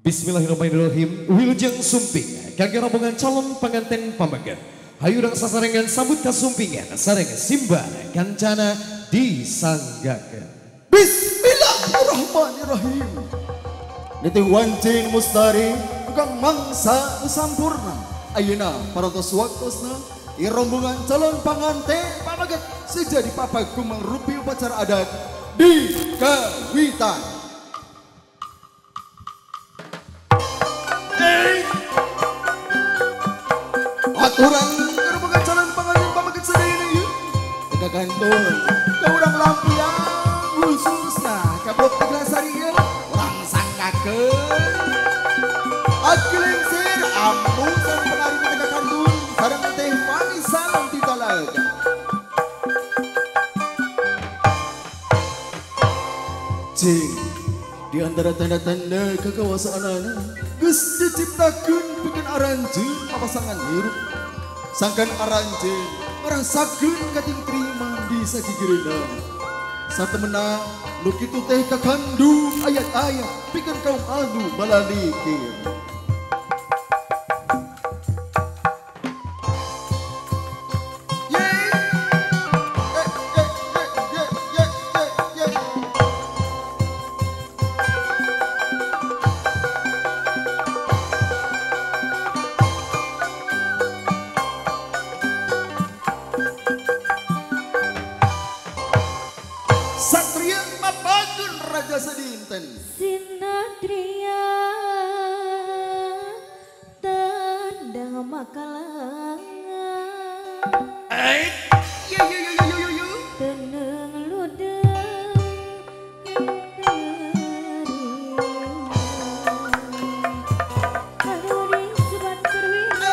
Bismillahirrahmanirrahim. Wilujeng sumping kangge rombongan calon pengantin pameget. Hayu urang sasarengan sambut kasumpingan sareng simba kancana disanggakeun. Bismillahirrahmanirrahim. Nitih wancin mustari tukang mangsa sampurna. Ayeuna parantos waktosna rombongan calon panganten pameget sejadi papag kumangrupi upacara adat di kawitan. Aturan rombongan calon panganten pameget sadayana ieu teka kantun ka urang lampiang khususna ka Blok Tegalasari ieu urang sanggakeun akilingsir ambu sareng penari teka kantun sareng teh Fani Salam ti Talaga. Cing, di antara tanda-tanda kekawasaan anak geus diciptakeun pikeun aranjeun papasangan hirup. Sangkan aranjeun ngarasakeun kating terima di sagigireunna. Satemena nu kitu teh kakandung ayat-ayat pikeun kaum anu balalikir. Satria mapagun raja sedinten Sinatria tandang makalangan Yo yo yo yo yo yo teneng ludeng Aduh sebat perwira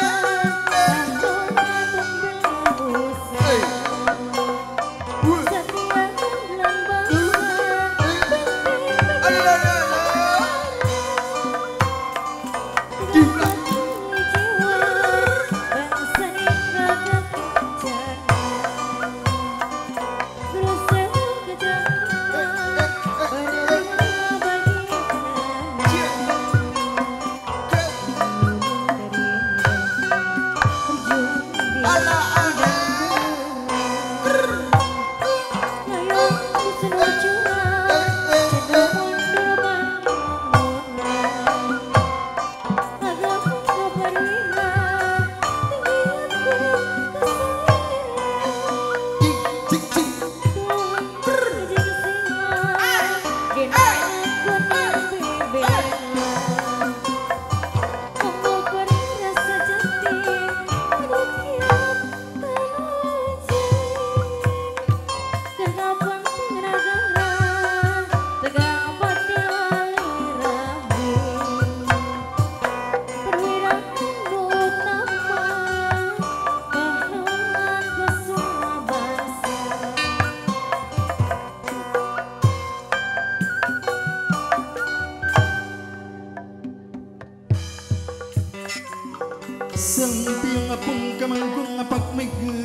Sang tiang apung kamangkung apak mega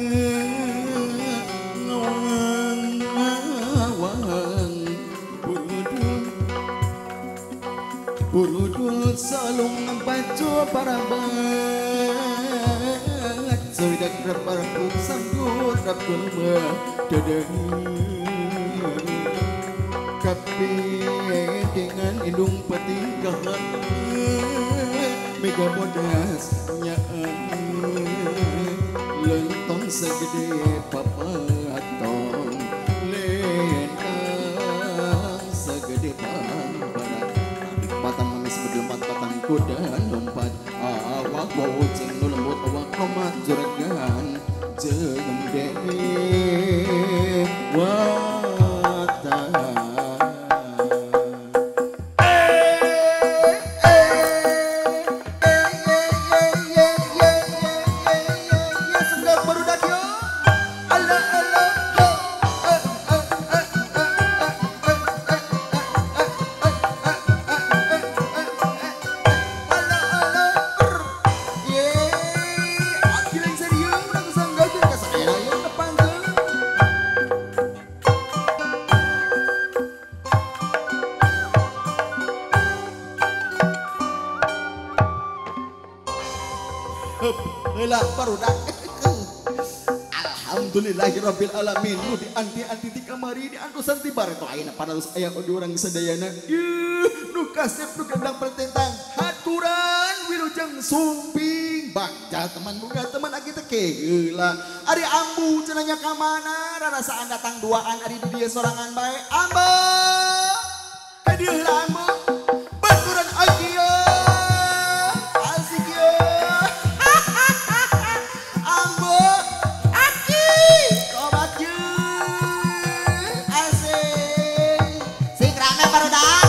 ngawang ngawang burudul burudul salung baju parabat sudah kerparpuk sanggut rap gulma dedeng kape dengan indung petinggalan mega bodas nyaan lentong segede papatong lentang segede pambaran patang manis berlompat patang kuda lompat awak boceng nu lembut awak komat juragan jeung dewe wata. Heula barudak. Alhamdulillahirabbil alamin. Nu dianti-anti ti kamari diantosan ti bareto ayeuna panalus aya di urang sadayana. Ih, nu kasep nu gendang pertentang haturan wilujeng sumping bagja teman bunga teman aki teh heula. Ari ambu cenah nya ka mana rarasaan datang duaan ari di dieu sorangan bae. Ambu. Ka dieu heula ambu. Baturan aki ye. Asik ye. Ambu aki tobat ye. Asik. Sing rame barudak.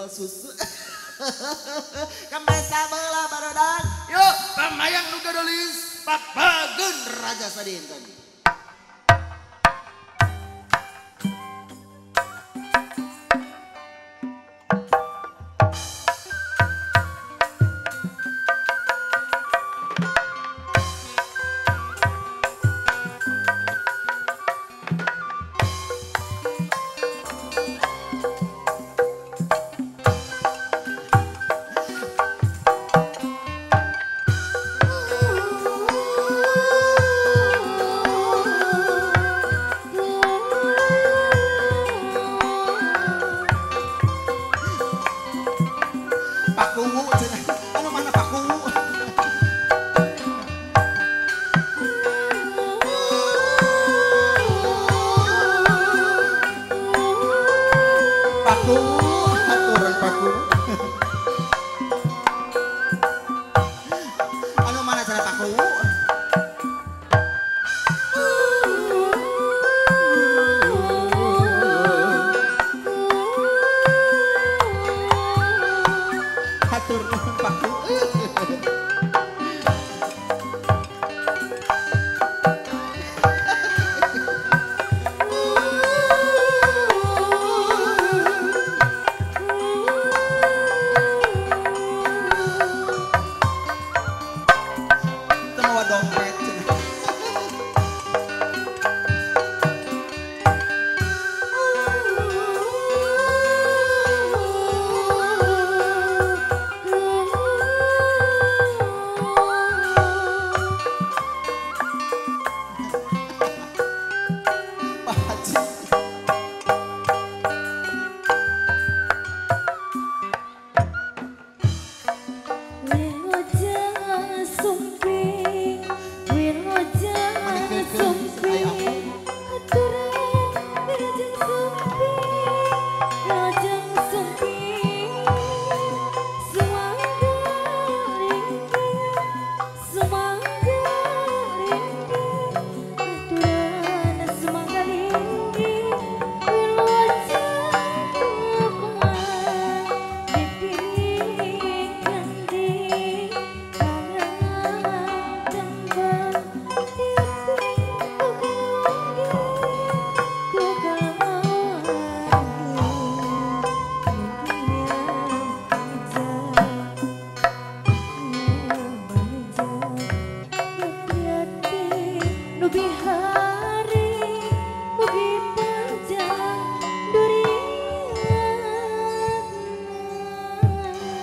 Susu kemesa beula barodak yuk pamayang nu gadolis papageun raja sadinten. Oh.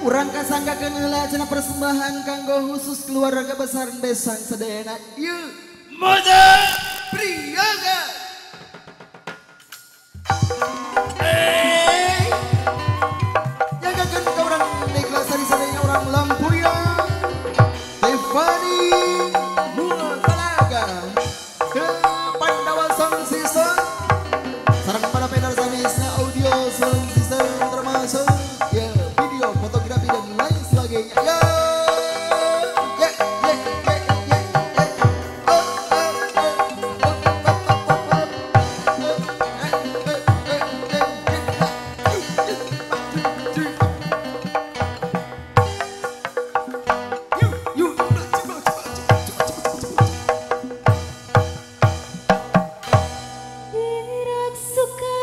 Urang kasanggakeun heula cenah persembahan kanggo khusus keluarga besar besan sadayana. Ieu Moja Priyoga. Jagakeun ka urang Neglasari sadayana urang Lampuyang. Tiffany Nua Talaga. Pandawa Sound System. Sareng para vendor sanesna audio sound system termasuk ya video, fotografi dan lain sebagainya. Ya, ya, ya, ya, ya, ya. Oh, oh, oh, oh, oh, oh, oh. Gerak suka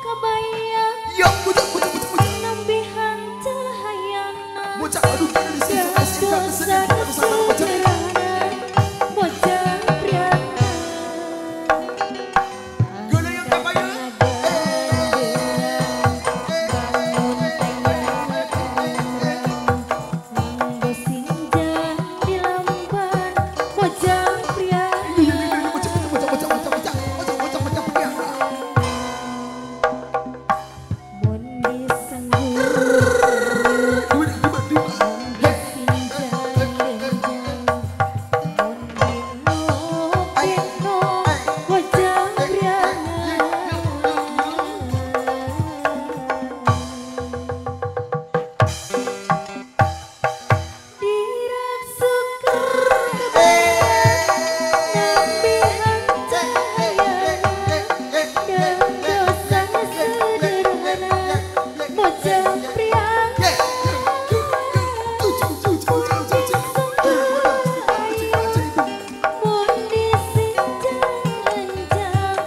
kabaya. Ya, bocah, bocah, bocah, bocah. Nambihan cahayana. Bocah, aduh, di sini SMK kesenian Nusantara bocah. Bocah priana. Gula yang kabaya. Nganggo sinjang di lamban bocah priana. Bocah, bocah, bocah, bocah, bocah, bocah, bocah, bocah, bocah. Mun disanggup sinjang lenjang, mun dinuk-dinuk bocah priana. Dirak suka nambihan cahayana dan dosa sederhana bocah priana. Mun disinjang lenjang,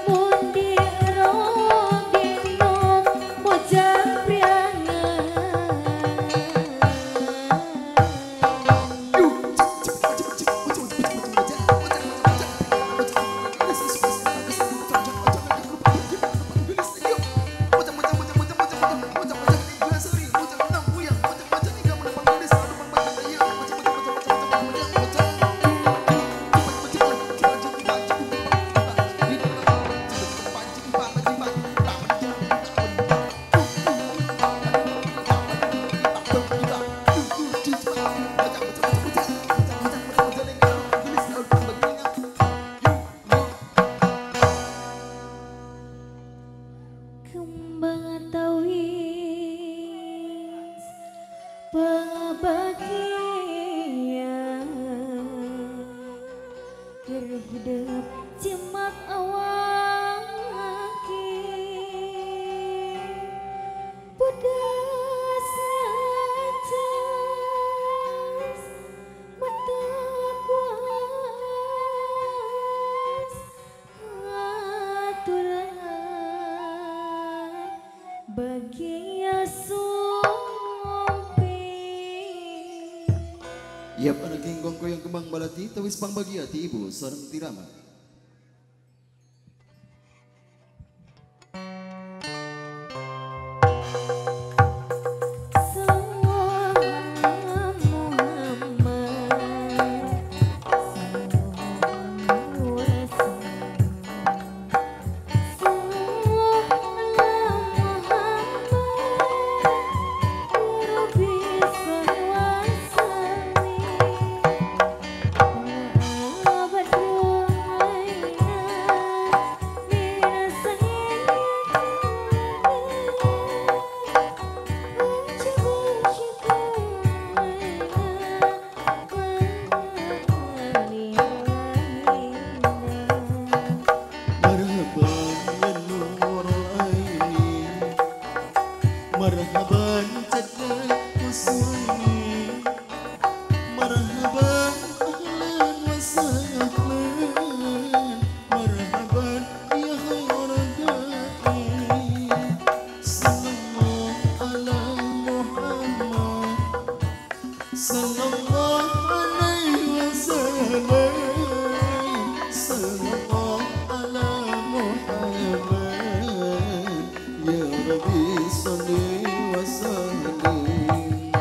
mun dirok-dinok bocah priana. Kembang tawis pabagia keur hidep cemak awaki bodas ngacas mata kuas aturan bagia sumpi. Yap, anak genggong koyong kembang balati, tawis pangbagia ti ibu sareng tirama. Semua Muhammad Marhaban ya nurul aini, marhaban jadda husaini, marhaban ahlan wa sahlan, marhaban ya khairu da'i. Sallallahu ala Muhammad, sallallahu alaihi wasallam, sallallahu ala Muhammad, ya Rabbi salli wa sallim.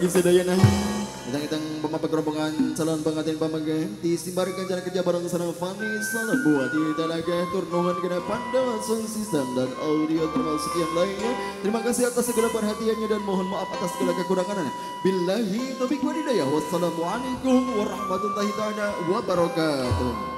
Sedayana itang-itang pemapagrombongan calon pengantin pamengganti simbarkan jalan kerja bareng sareng Fani salam buat talaga turnuhan kena pandang sound system dan audio termasuk yang lainnya. Terima kasih atas segala perhatiannya dan mohon maaf atas segala kekurangannya. Billahi taufiq wal hidayah. Wassalamualaikum warahmatullahi taala wabarakatuh.